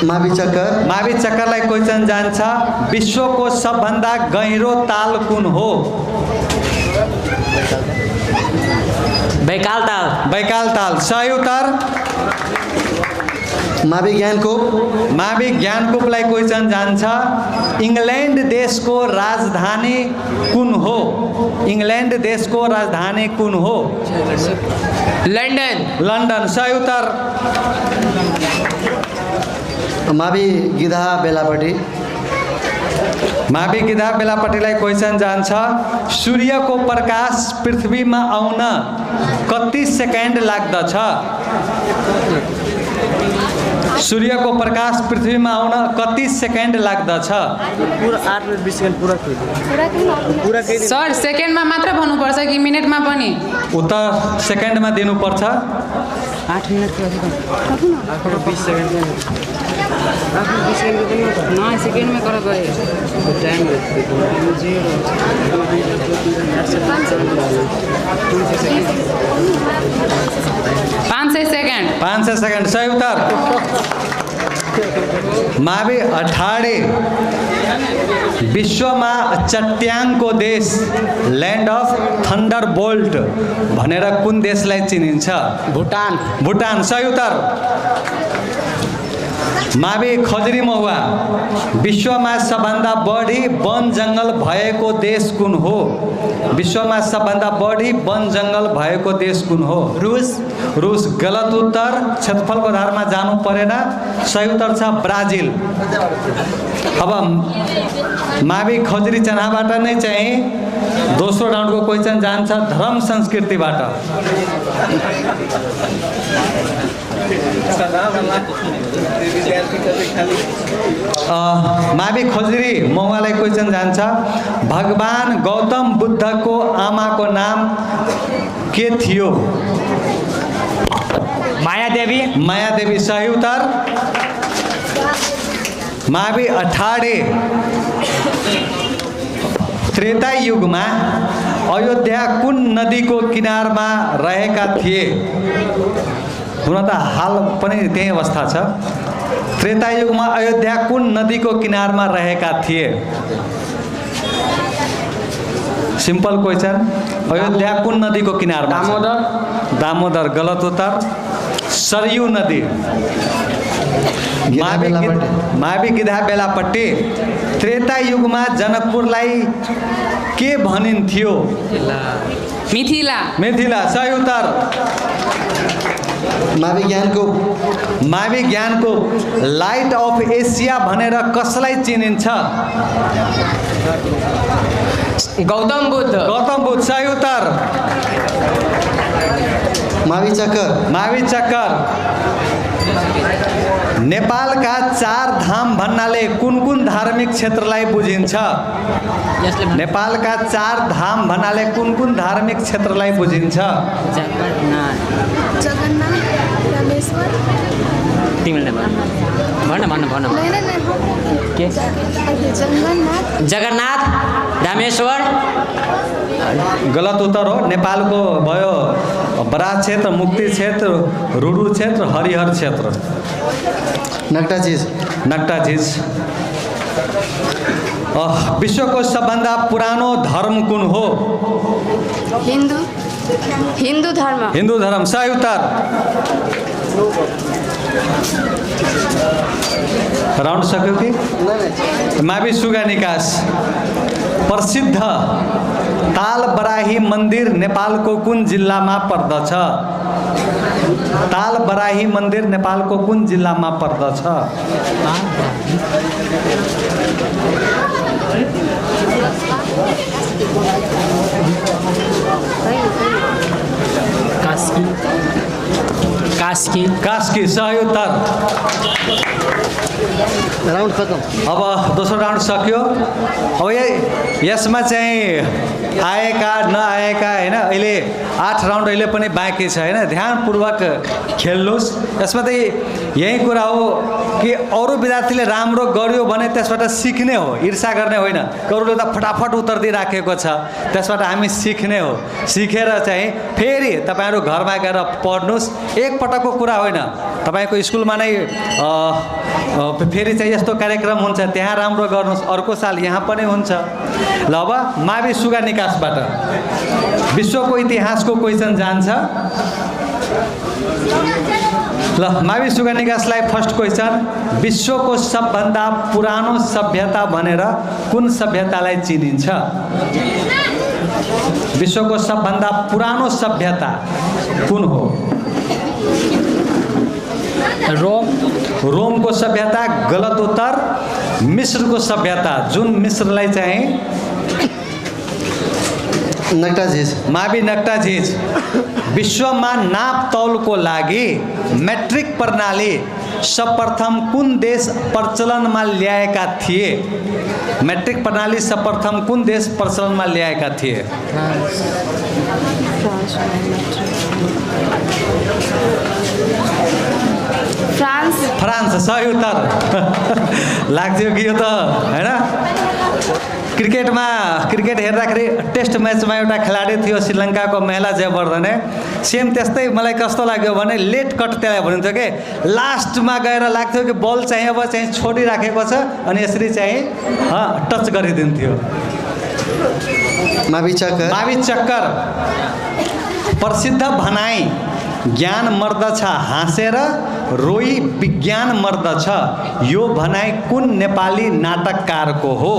मावि चक्करलाई क्वेसन जान्छ विश्वको सबभन्दा गहिरो ताल कुन हो? बैकाल ताल सही उत्तर। मावि ज्ञानकोपलाई क्वेसन जान्छ इंग्लैंड देश को राजधानी कुन हो? इंग्लैंड देश को राजधानी कुन हो? लंडन सही उत्तर। मावि गिधा बेलापट्टिलाई क्वेसन जान्छ सूर्यको प्रकाश पृथ्वीमा आउन कति सेकेन्ड लाग्दछ? सूर्यको प्रकाश पृथ्वीमा आउन कति सेकेन्ड लाग्दछ? सर सेकेन्डमा मात्र भन्नुपर्छ कि मिनेटमा पनि? उत्तर सेकेन्डमा दिनुपर्छ। 8 मिनट के अधिक 20 सेकंड में 20 सेकंड में करो गए टाइम 500 सेकंड सही उत्तर। मावि अठाडे विश्वमा चट्याङको देश ल्यान्ड अफ थन्डरबोल्ट भनेर कुन देशलाई चिनिन्छ? भुटान सही उत्तर। मावि खजरी महुवा विश्वमा सबभन्दा बढी वन जंगल भएको देश कुन हो? विश्वमा सबभन्दा बढी वन जंगल भएको देश कुन हो? रूस गलत उत्तर। क्षेत्रफलको आधारमा जानु परेन। सही उत्तर छ ब्राजिल। अब मावि खजरी चनाबाट नै चाहिँ दोस्रो राउन्डको क्वेसन जान्छ धर्म संस्कृतिबाट। मावि खजरी महुवालाई क्वेसन जान्छ भगवान गौतम बुद्धको आमाको नाम के थियो? मायादेवी सही उत्तर। मावि अठाडे त्रेता युगमा अयोध्या कुन नदीको किनारमा रहेका थिए? हुन त हाल पनि त्यही अवस्था छ। त्रेता युगमा अयोध्या कुन नदीको किनारमा रहेका थिए? Simple question. अयोध्या कुन नदीको किनारमा? दामोदर गलत उत्तर। सरयू नदी। मावि गिधा बेलापट्टि त्रेता युगमा जनकपुरलाई के भनिन्थ्यो? मिथिला सही उत्तर। मावि ज्ञानको लाइट अफ एसिया भनेर कसलाई चिनिन्छ? गौतम बुद्ध सही उत्तर। मावि चक्कर नेपालका 4 धाम भन्नाले कुन कुन धार्मिक क्षेत्रलाई बुझिन्छ? नेपालका 4 धाम भन्नाले कुन कुन धार्मिक क्षेत्रलाई बुझिन्छ? जगन्नाथ रामेश्वर गलत उत्तर हो। नेपालको भयो बराज क्षेत्र, मुक्ति क्षेत्र, रुडु क्षेत्र, हरिहर क्षेत्र। नक्टाचीज। विश्वको सबभन्दा पुरानो धर्म कुन हो? हिन्दू धर्म सही उत्तर। राउन्ड सक्यो कि? मावि सुगा निकास प्रसिद्ध ताल बराही मन्दिर नेपालको कुन जिल्लामा पर्दछ? ताल बराही मन्दिर नेपालको कुन जिल्लामा पर्दछ? कास्की सही उत्तर। राउन्ड खतम। अब दोस्रो राउन्ड सक्यो। अब यसमा चाहिँ आएका नआएका होइन, अहिले 8 राउन्ड अहिले पनि बाँकी छ होइन। ध्यानपूर्वक खेल्नुहोस्। यसमा चाहिँ यही कुरा हो कि अरू विद्यार्थीले राम्रो गर्यो भने त्यसबाट सिक्ने हो, ईर्षा गर्ने होइन। अरूले त फटाफट उत्तर दिइराखेको छ, त्यसबाट हामी सिक्ने हो। सिकेर चाहिँ फेरि तपाईँहरू घरमा गएर पढ्नुहोस्। एकपटकको कुरा होइन, तपाईँको स्कुलमा नै फेरि चाहिँ यस्तो कार्यक्रम हुन्छ, त्यहाँ राम्रो गर्नुहोस्, अर्को साल यहाँ पनि हुन्छ। ल अब मावि सुगा निकासबाट विश्वको इतिहासको क्वेसन जान्छ। ल मावि सुगा निकासलाई फर्स्ट क्वेसन, विश्वको सबभन्दा पुरानो सभ्यता भनेर कुन सभ्यतालाई चिनिन्छ? विश्वको सबभन्दा पुरानो सभ्यता कुन हो? रोमको सभ्यता गलत उत्तर। मिस्रको सभ्यता, जुन मिस्रलाई चाहिँ नक्टाझिज। मावि नक्टाझिज। विश्वमा नाप तौलको लागि मेट्रिक प्रणाली सर्वप्रथम कुन देश प्रचलनमा ल्याएका थिए? मेट्रिक प्रणाली सर्वप्रथम कुन देश प्रचलनमा ल्याएका थिए? फ्रान्स। सही उत्तर। लाग्थ्यो कि यो त होइन। क्रिकेट हेर्दाखेरि टेस्ट म्याचमा एउटा खेलाडी थियो श्रीलङ्काको महिला जयवर्धने। सेम त्यस्तै मलाई कस्तो लाग्यो भने लेट कट त्यसलाई भनिन्थ्यो कि लास्टमा गएर लाग्थ्यो कि बल चाहिँ अब चाहिँ छोडिराखेको छ अनि यसरी चाहिँ टच गरिदिन्थ्यो। मावि चक्कर। प्रसिद्ध भनाइ ज्ञान मर्दछ हाँसेर रोई विज्ञान मर्दछ, यो भनाइ कुन नेपाली नाटककारको हो?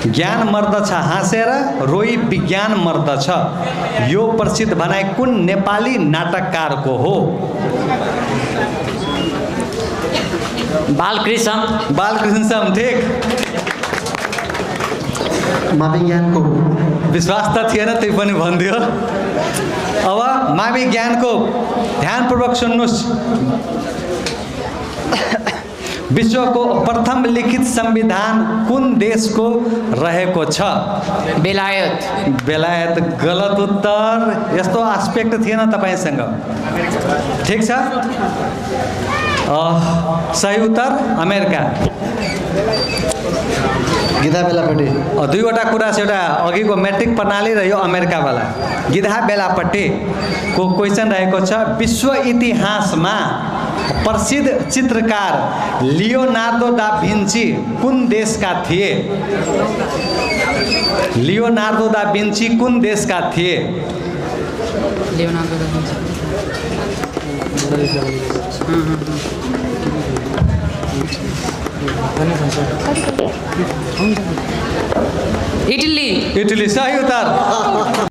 ज्ञान मर्दछ हाँसेर रोई विज्ञान मर्दछ, यो प्रसिद्ध भनाइ कुन नेपाली नाटककारको हो? बालकृष्ण ठिक। मावि ज्ञानको विश्वास त थिएन, त्यही पनि भनिदियो। अब मावि ज्ञानको ध्यानपूर्वक सुन्नुहोस्। विश्वको प्रथम लिखित संविधान कुन देशको रहेको छ? बेलायत गलत उत्तर। यस्तो आस्पेक्ट थिएन तपाईँसँग। ठिक छ, सही उत्तर अमेरिका। गिधा बेलापट्टि दुईवटा कुरा छ, एउटा अघिको मेट्रिक प्रणाली र यो अमेरिकावाला। गिधा बेलापट्टिको क्वेसन रहेको छ, विश्व इतिहासमा प्रसिद्ध चित्रकार लियोनार्दो दा भिन्ची कुन देशका थिए? लियोनार्दो दा भिन्ची कुन देशका थिए? इटली। सही उत्तर।